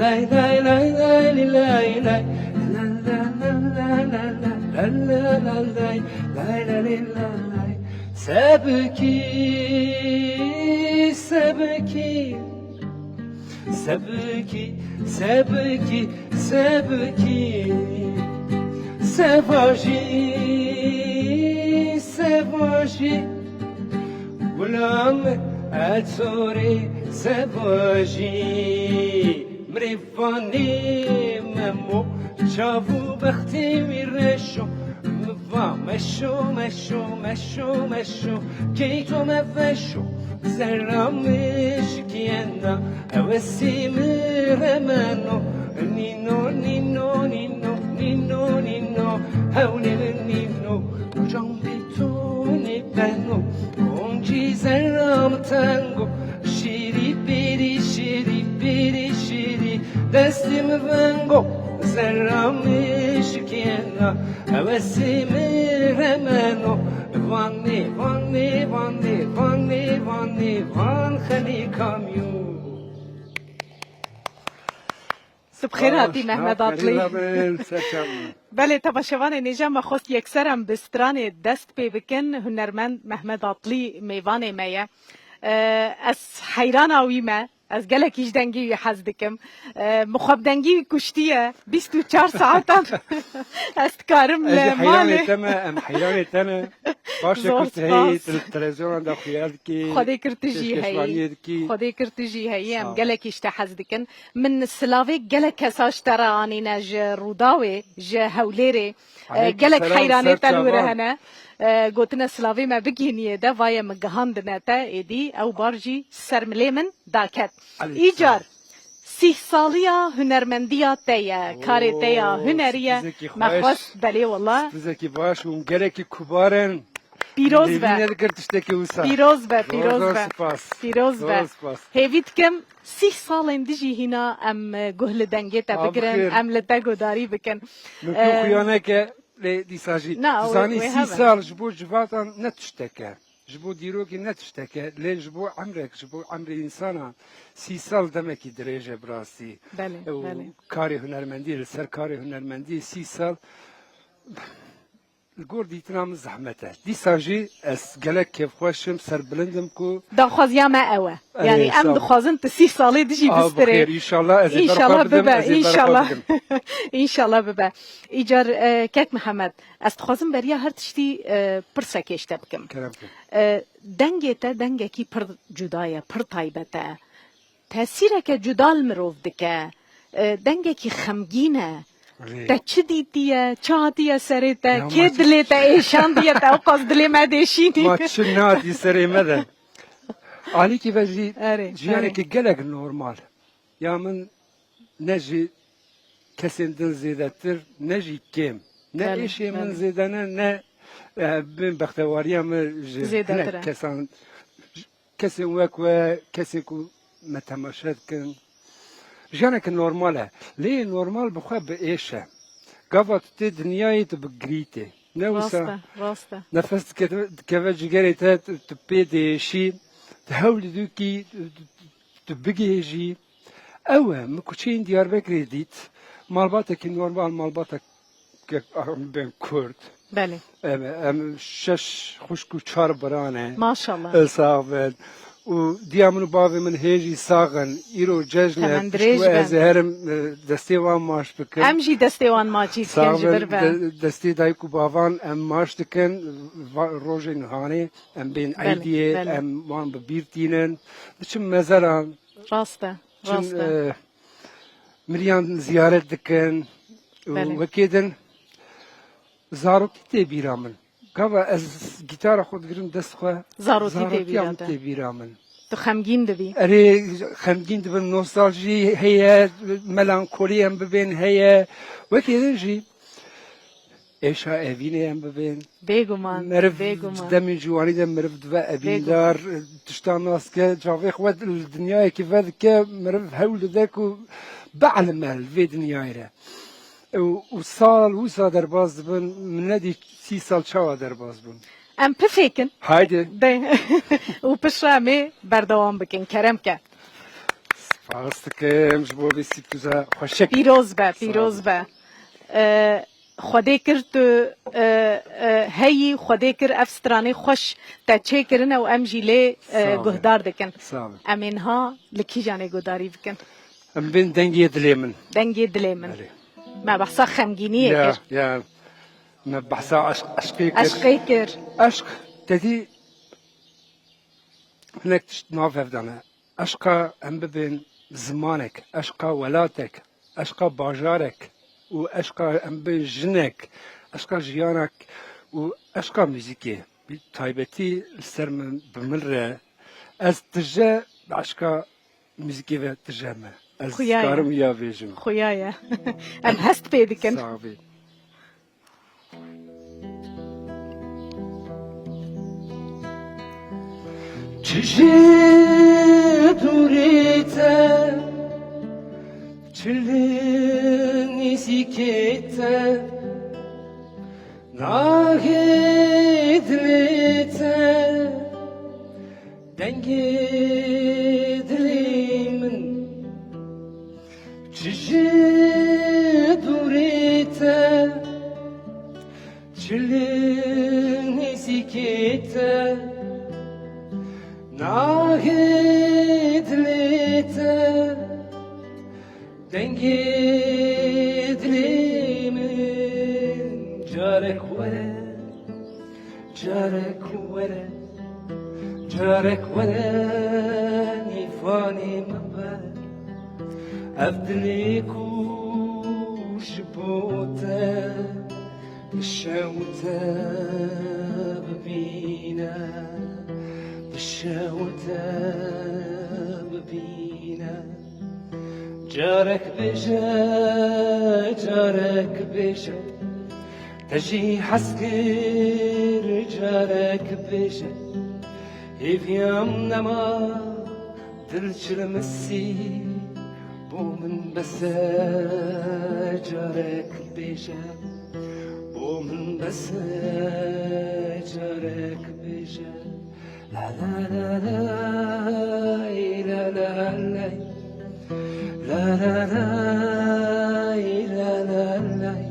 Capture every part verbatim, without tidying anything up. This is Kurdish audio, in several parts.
Lay lay lay lay li lay lay. La la la la la la la la la lay. Lay la li la lay. Sebkî, sebkî. Sebkî, sebkî, sebkî. Sevajî, sevajî. Gulam etorê sevajî. Mirêvanê memo, çav û bextê wî reşo. Mi va meşo, meşo, meşo, meşo. Key to me veşo. Zerra mişkiyena, hewesê mi remeno. Nîno, nîno, nîno, nîno, nîno. Hewlê min nîno. Can bê to nêbeno. Oncî zerra mi tengo. Şêrî pêrî, şêrî pêrî, şêrî. Destê mi vengo. Zerra mişkiyena, hewesê mi remeno. Vanê, vanê, vanê, vanê, vanê, van xelî kamyo. Tu bi xêr hatî, Mehmet Atlî. Belê, temaşevanê nêja me xwest yekser em bi stranê dest pê bikin. Hunermend Mehmet Atlî mêvanê me ye. Ee, ez heyrana wî me. Ez gelekî ji dengê wî hez dikim. Ee, min xwe bi dengê wî kuştiye. Bîst û çar saetan ez dikarim li malê. Ez heyranê te me, em heyranê te ne. Baş e ku tu heyî, te-, televizyonan de xuya dikî. Xwedê kir tu jî heyî. Xwedê kir tu jî heyî. Em gelekî ji te hez dikin. Min silavê gelek kesa ji te re anîne, ji Rûdawê, ji Hewlêrê. Gelek heyranê te li wir hene. E, gotine silavê me bigihîniyê de, vaye min gihandine te êdî, ew bar jî ser milê min daket. Îcar, sîh saliya hunermendiya te ye, karê te ya hunerî ye. Me xwest, belê wela. Spizekî baş û gelekî kubar in. Pîroz be. Nêvîne dikir tiştekî wisa. Pîroz be, pîroz be. Pîroz be. Hêvî dikim, sîh salên dijî hîna em, e, guh li dengê te bigirin, em li te guhdarî bikin. Mimkûn xuya neke, lê dîsa jî. Na, tu zanî, sî sal ji bo civatan ne tiştek e. Ji bo dîrokê ne tiştek e. Lê ji bo emrek, ji bo emrê însanan sî sal demekî dirêj e bi rastî. Belê, belê. Karê hunermendî, li ser karê hunermendî sî sal Li gor dîtina min zehmet e. Dîsa jî ez gelek kêfxweş im, serbilind im ku Daxwaziya me ew e. Yanî em dixwazin tu sîh salê dijî bistirê. Xêr, înşallah ez ê berxwe bidim, ez ê berxwe bidim. Înşallah bibe. Înşallah bibe. Îcar, e, kek Mihemed, ez dixwazim beriya her tiştî, e, pirsekê ji te bikim. Kerem ke. E, dengê te dengekî pir cuda ye, pir taybet e. Tesîreke cuda li mirov dike. E, dengekî xemgîn e. Rê. Te çi dîtiye, çi hatiye serê te, kê dilê te êşandiye, te ew qas dilê me dêşînî. Ma çi nehatî serê me de. Alîkî ve jî jiyanekî gelek normal. Ya min ne ji kesên din zêdetir, ne jî kêm. Ne Belê, êşê min belê. Zêde ne, ne, e, bin bextewariya min ji Zêdetir hinek e. Kesan, kesên wek we, kesên ku me temaşe dikin, jiyaneke normal e. Lê normal bi xwe bi êş e. Gava tu tê dinyayê tu bi girî tê. Ne Rast wisa e, rast e. Nefes dikeve, dikeve cigerê te, tu, tu pê diêşî, tu hewl dikî, tu, tu, tu bigihêjî. Ew e, min kuçeyên Diyarbekirê dît, malbatekî normal, malbatek em bên Kurd. Belê. Em, em şeş xwişk û çar bira ne. Maşallah. E, sax bin. Û diya min û bavê min hê jî sax in. Îro cejn e, Temendirêj pişt we ez bin. Herim, e, destê wan maç bikim. Em jî destê wan maçî dikin Sax ji bin, vir ve. De-, destê dayik û bavan em maç dikin. Va-, rojên hanê em bên Belê, eydiyê, belê. Em wan bi bîr tînin. Diçin mezeran. Rast e, Çin, rast e. E, miriyan ziyaret dikin û Belê. Wekê din zarokî tê bîra min. Gava ez gîtara xwe digirim dest xwe, Zarokî tê zarokiya bîra min te. Tê bîra min. Tu xemgîn dibî. Erê, xemgîn dibim, nostaljî heye, melankolî em bibên heye. Wekê din jî êşa evînê em bibên. Bêguman, Meriv bêguman. Demên ciwanî de meriv dibe evîndar, Bêguman. Tiştan nas ke, çavê xwe li dinyayekî vedike, meriv hewl dide ku bielime li vê dinyayê re. Û, û sal wisa derbas dibin, min nedî sî sal çawa derbas bûn. Em pifêkin. Haydi. De. Û piştre em ê berdewam bikin. Kerem ke. Spas dikim ji bo vê sîptuza xweşik. Pîroz be, Sağ pîroz olun. Be. Ee, Xwedê kir tu, e, e, heyî, Xwedê kir ev stranê xweş te çêkirine û em jî lê, e, Sağ olun. Guhdar dikin. Sağ olun. Em ê niha li kîjanê guhdarî bikin? Em bên dengê dilê min. Dengê dilê min. Belê. Me behsa xemgîniyê Ya, kir. Ya. Me behsa eşq-, eşqê kir. Eşqê kir. Eşq, te dî hinek tişt nav hev dane. Eşqa em bibên zimanek, eşqa welatek, eşqa bajarek û eşqa em bên jinek, eşqa jiyanek û eşqa muzîkê. Bi taybetî li ser min, bi min re, ez tije bi eşqa muzîkê ve tije me. Ez Xuya ye. Karim ya bêjim. Xuya ye. Em hest pê dikin. Sax bî. Çi ji dûrê te, çi li nêzîkê te, nahê dilê te, dengê dilê min. Çi ji dûrê te, çi li nêzîkê te, nahê dilê te, dengê dilê min. Carek were, carek were, carek were, nîvanê min be. Ev dilê ku ji bo te dişewite bibîne, dişewite bibîne. Carek bêje, carek bêje, te jî hez kir, carek bêje. Hêviya min nema, dil çilmisî, bo min bes e, carek bêje. Bo min bes e, carek bêje. La la la lay, la la lay. La la lay, la la lay.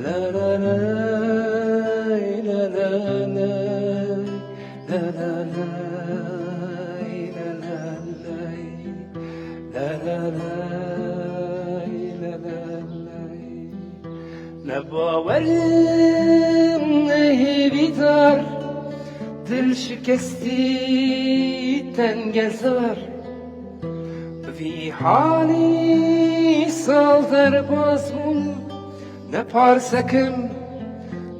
La la lay, la la lay. La la lay, la la lay. La la lay, la la lay. Ne bawerim, ne hêvîdar, dil şikestî, tengezar. Bi vî halî sal derbas bûm, ne parsekim,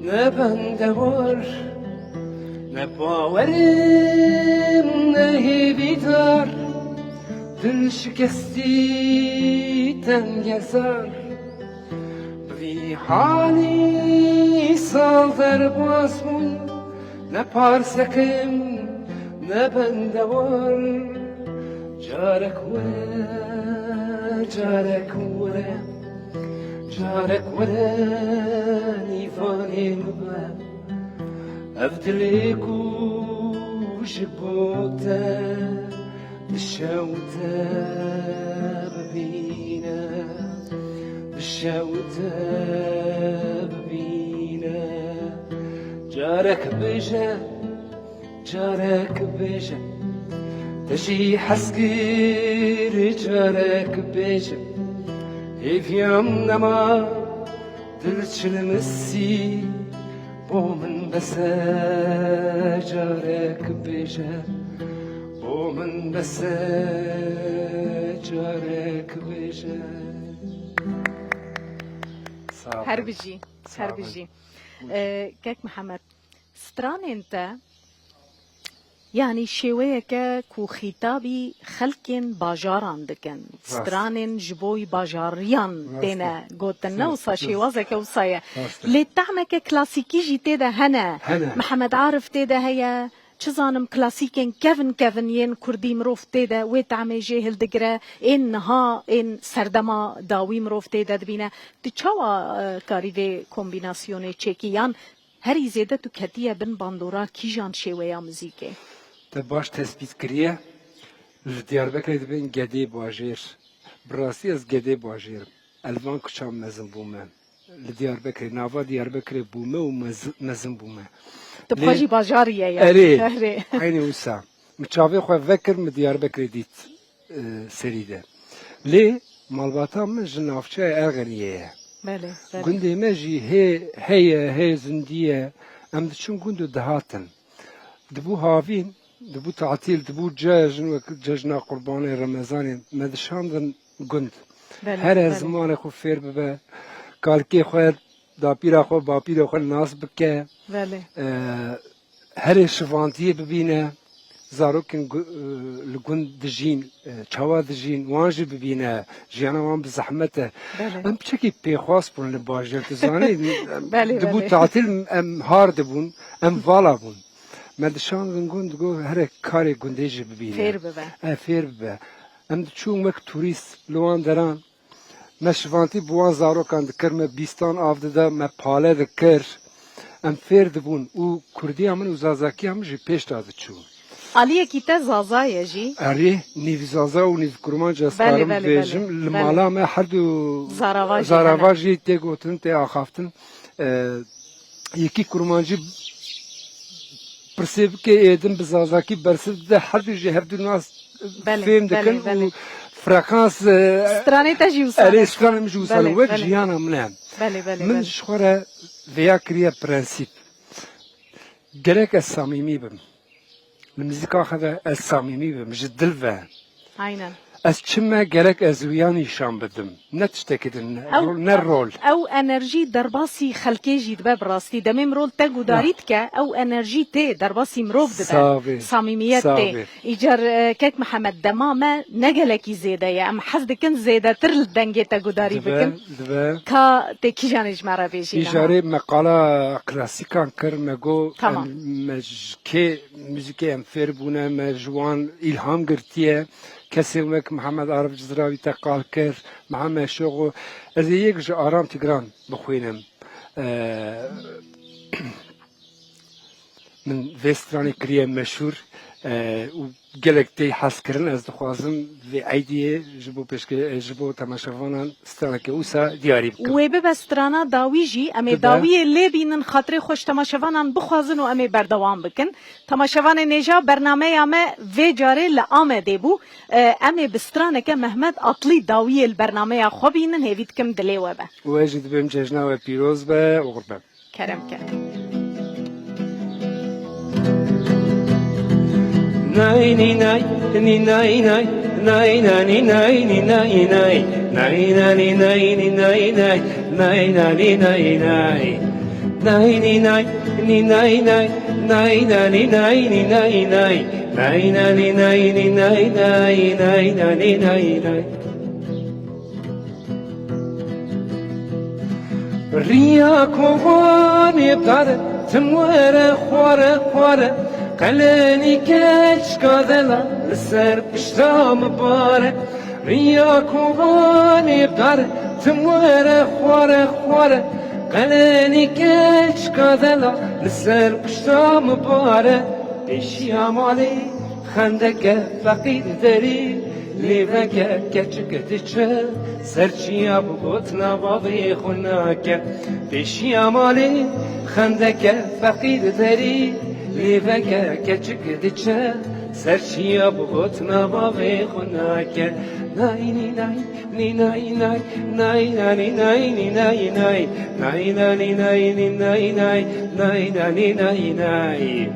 ne bendewar. Ne bawerim, ne hêvîdar, dil şikestî, tengezar. Bi vî Halî sal derbas bûn, ne parsekim, ne bendewar. Carek were, carek were, carek were, nîvanê min be. Ev dilê ku ji bo te dişewite bibîne, dişewite bibîne. Carek bêje, carek bêje, te jî hez kir, carek bêje. Hêviyam nema, dil çilmisî, bo min bes e, carek bêje. Bo min bes e, carek bêje. Sağ ol. Her bijî, Sağ her ol. Bijî. Buyurun. Ee, Kek Mihemed, stranên te, yanî şêweyeke ku xîtabî xelkên bajaran dikin. Rast. Stranên ji bo bajariyan Rast e. têne gotin. Ne Rast, wisa rast. Şêwazeke wisa ye. Rast e. Lê tehmeke klasîkî jî tê de hene. Hene. Mihemed Arif tê de heye. Çi zanim, klasîkên kevin kevin yên kurdî mirov tê de wê tehmê jê hildigire. Ên niha, ên serdema dawî mirov tê de dibîne. Tu çawa, e, karî vê kombînasyonê çêkî? Yan herî zêde tu ketiye bin bandora kîjan şêweya muzîkê? Te baş tespît kiriye. Li Diyarbekirê dibên gedê bajêr. Bi rastî ez gedê bajêr im. Ez li van kuçan mezin bûme. Li Diyarbekirê, nava Diyarbekirê bûme û mez-, mezin bûme. Tu Lê xwe jî bajarî ye yani. Erê, Erê. Eynî wisa. Min çavê xwe vekir, min Diyarbekirê dît, e, serî de. Lê malbata min ji navçeya Erxeniyê ye. Belê, belê. Gundê me jî hê, heye, hê zindî ye. Em diçin gund û dihatin. Dibû havîn, dibû tatîl, dibû cejn, wek cejna Qurbanê, Remezanê, me dişandin gund. Belê, Here belê. Zimanê xwe fêr bibe, kalkê xwe, dapîra xwe, bapîrê xwe nas bike. Belê. Ee, here şivantiyê bibîne, zarokên gu-, e, li gund dijîn, e, çawa dijîn, wan jî bibîne, jiyana wan bi zehmet e. Belê. Em piçekî pêxwas bûn li bajêr, tu zanî, Belê, dibû belê. Tatîl, em har dibûn, em vala bûn. Me dişandin gund, digot, here karê gundê jî bibîne. Fêr bibe. E, fêr bibe. Em diçûn wek turîst li wan deran. Me şivantî bi wan zarokan dikir, me bîstan av dida, me pale dikir. Em fêr dibûn û kurdiya min û zazakiya min jî pêş de diçû. Aliyekî te zaza ye jî? Erê, nîv zaza û nîv kurmanc ez Belê, karim belê, bêjim. belê, Li belê. Mala me her du Zarava jî zarava hene. Jî tê gotin, tê axaftin. E, Yekî kurmancî pirsê bike, êdin bi zazakî bersiv dide, her du jî hevdu nas Belê, fêm dikin belê, belê. Û frekans, e, Stranê te jî wisa erê ne. Stranê min jî wisa ne. Belê, Wek belê. Jiyana min e. Belê, belê, Min belê. Ji xwe re vêya kiriye prensîp. Gerek ez samîmî bim. Li muzîka xwe de ez samîmî bim, ji dil ve. Aynen. Ez çi me gerek ez wiya nîşan bidim. Ne tiştekî din, ne Ew, rol, ne rol. Ew enerjî derbasî xelkê jî dibe bi rastî. Demê mirov te gudarî Ya. Dike, ew enerjî tê, derbasî mirov dibe. Savê. Samîmiyet tê. Savê. Îcar, e, Kek Mihemed, dema me ne gelekî zêde ye. Em hez dikin zêdetir li dengê te gudarî Dibe, bikin. Dibe. Ka tê kîjanê ji me re bêjî niha? Îcarê me qala klasîkan kir, me got, Tamam. Em, me ji kê muzîkê em fêr bûne, me ji wan îlham girtiye. Kesên wek Mihemed Arif Cizrawî te qal kir, Mihemed Şoxo. Ez ê yek ji Aram Tigran bixwînim. Ee, Min vê stranê kiriye meşhûr, ee, û gelek tê hez kirin. Ez dixwazim vê eydiyê ji bo pêşke-, ji bo temaşevanan straneke wisa diyarî bikim. Wê bibe strana dawî jî, em ê Bibe. Dawiyê lê bînin, xatirê xwe ji temaşevanan bixwazin û em ê berdewam bikin. Temaşevanên hêja, bernameya me vê carê li Amedê bû. Ee, em ê bi straneke Mehmet Atlî dawiyê li bernameya xwe bînin, hêvî dikim dilê we be. Û ez jî dibêm cejna we pîroz be, oxir be. Kerem ke. Nay, ni, nay, ni, nay, nay, nay, na, ni, nay, ni, nay, nay, nay, na, ni, nay, ni, nay, nay, nay, na, ni, nay, nay, nay. Nay, ni, nay, ni, nay, nay, nay, na, ni, nay, ni, nay, nay, nay, na, ni, nay, ni, nay, nay, nay, na, ni, nay, nay. Riya kovanê bidare, tim were xware xware, qelenî keçika dela li ser pişta min bare. Riya kovanê bidare, tim were xware xware, qelenî keçika dela li ser pişta min bare. Pêşiya malê xendeke feqîr derî, lêveke keçik diçe, ser çiya bi gotina bavê xwe nake. Pêşiya malê xendeke feqîr derî, lêveke keçik diçe, ser çiya bi gotina bavê xwe nake. Nay nî nay, nî nay nay, nay na nî nay, nî nay nay, nay na nî nay, nî nay nay, nay na nî nay nay.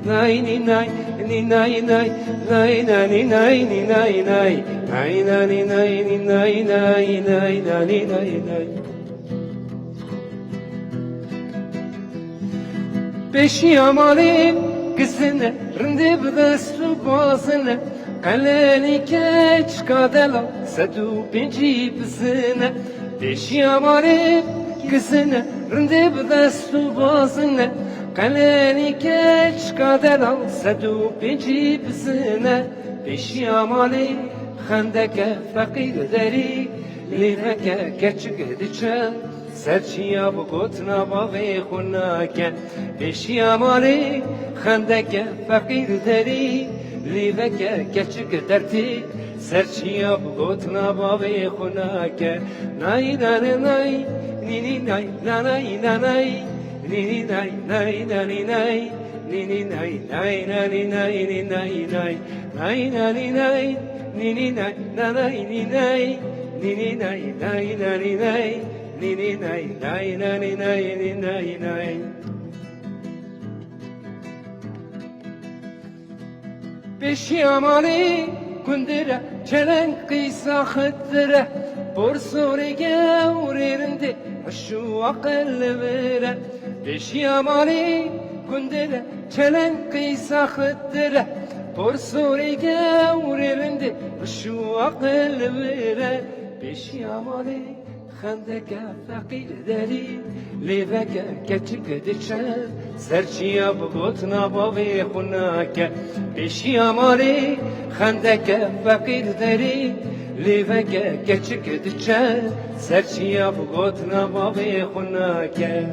Nay nî nay, nî nay nay, nay na nî nay, nî nay nay, nay na nî nay, nî nay nay, nay na nî nay nay. Pêşiya malê gizine, rindê bi dest û bazine, qelenî keçika dela sed û pêncî bizine. Pêşiya malê gizine, rindê bi dest û bazine, qelenî keçika dela sed û pêncî bizine. Pêşiya malê xendeke feqîr derî, lêveke keçik diçe, ser çiya bi gotina bavê xwe nake. Pêşiya malê xendeke feqîr derî, lêveke keçik dertê, ser çiya bi gotina bavê xwe nake. Nay na na nay, nî nî nay, na nay na nay, nî nî nay, nay na nî nay, nî nî nay, nay na nî nay, nî nay nay, nay na nî nay, nî nî nay, na nay nî nay, nî nî nay, nay na nî nay, nî nî nay, nay na nî nay, nî nay nay. Pêşiya malê gundire, çeleng qîsa xitire, porsorê gewrê rindê, hiş û aqil li vir e. Pêşiya malê gundire, çeleng qîsa xitire, porsorê gewrê rindê, hiş û aqil li vir e. Pêşiya malê xendeke feqîr derî, lêveke keçik diçe, ser çiya bi gotina bavê xwe nake. Pêşiya malê xendeke feqîr derî, lêveke keçik diçe, ser çiya bi gotina bavê xwe nake.